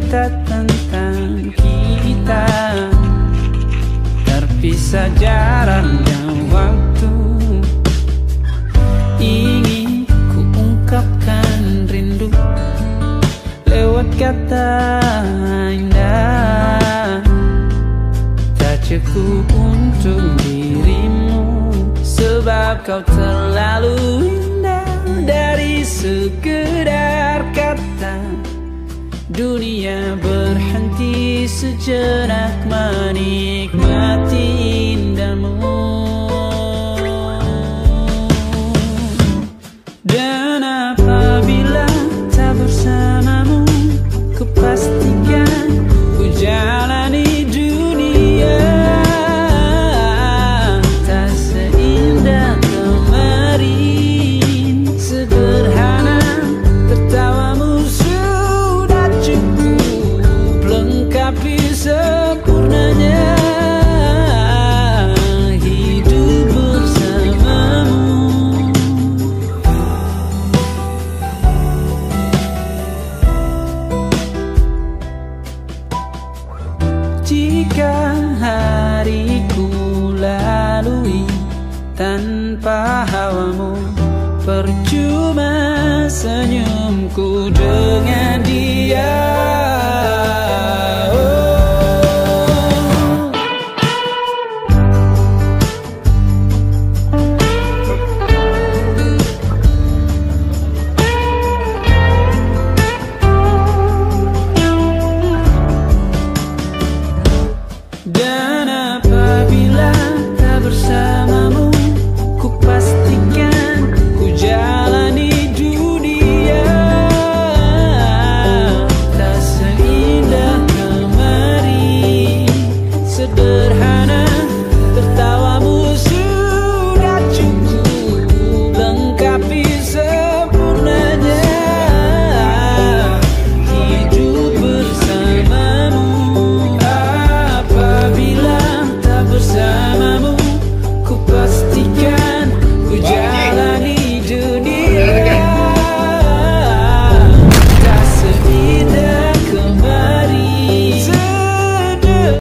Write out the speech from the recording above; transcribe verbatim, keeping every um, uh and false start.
Cerita tentang kita terpisah jarak dan waktu. Ingin ku ungkapkan rindu lewat kata indah. Tak cukup untuk dirimu, sebab kau terlalu indah. Dari sekedar kata, dunia berhenti sejenak menikmati indahmu. Dan apabila tak bersamamu, kupastikan ku jalani dunia tak seindah kemarin. Sederhana tertawamu sudah cukup lengkapi sempurnanya hidup bersamamu. Jika hariku lalui tanpa hawamu, percuma senyumku dengan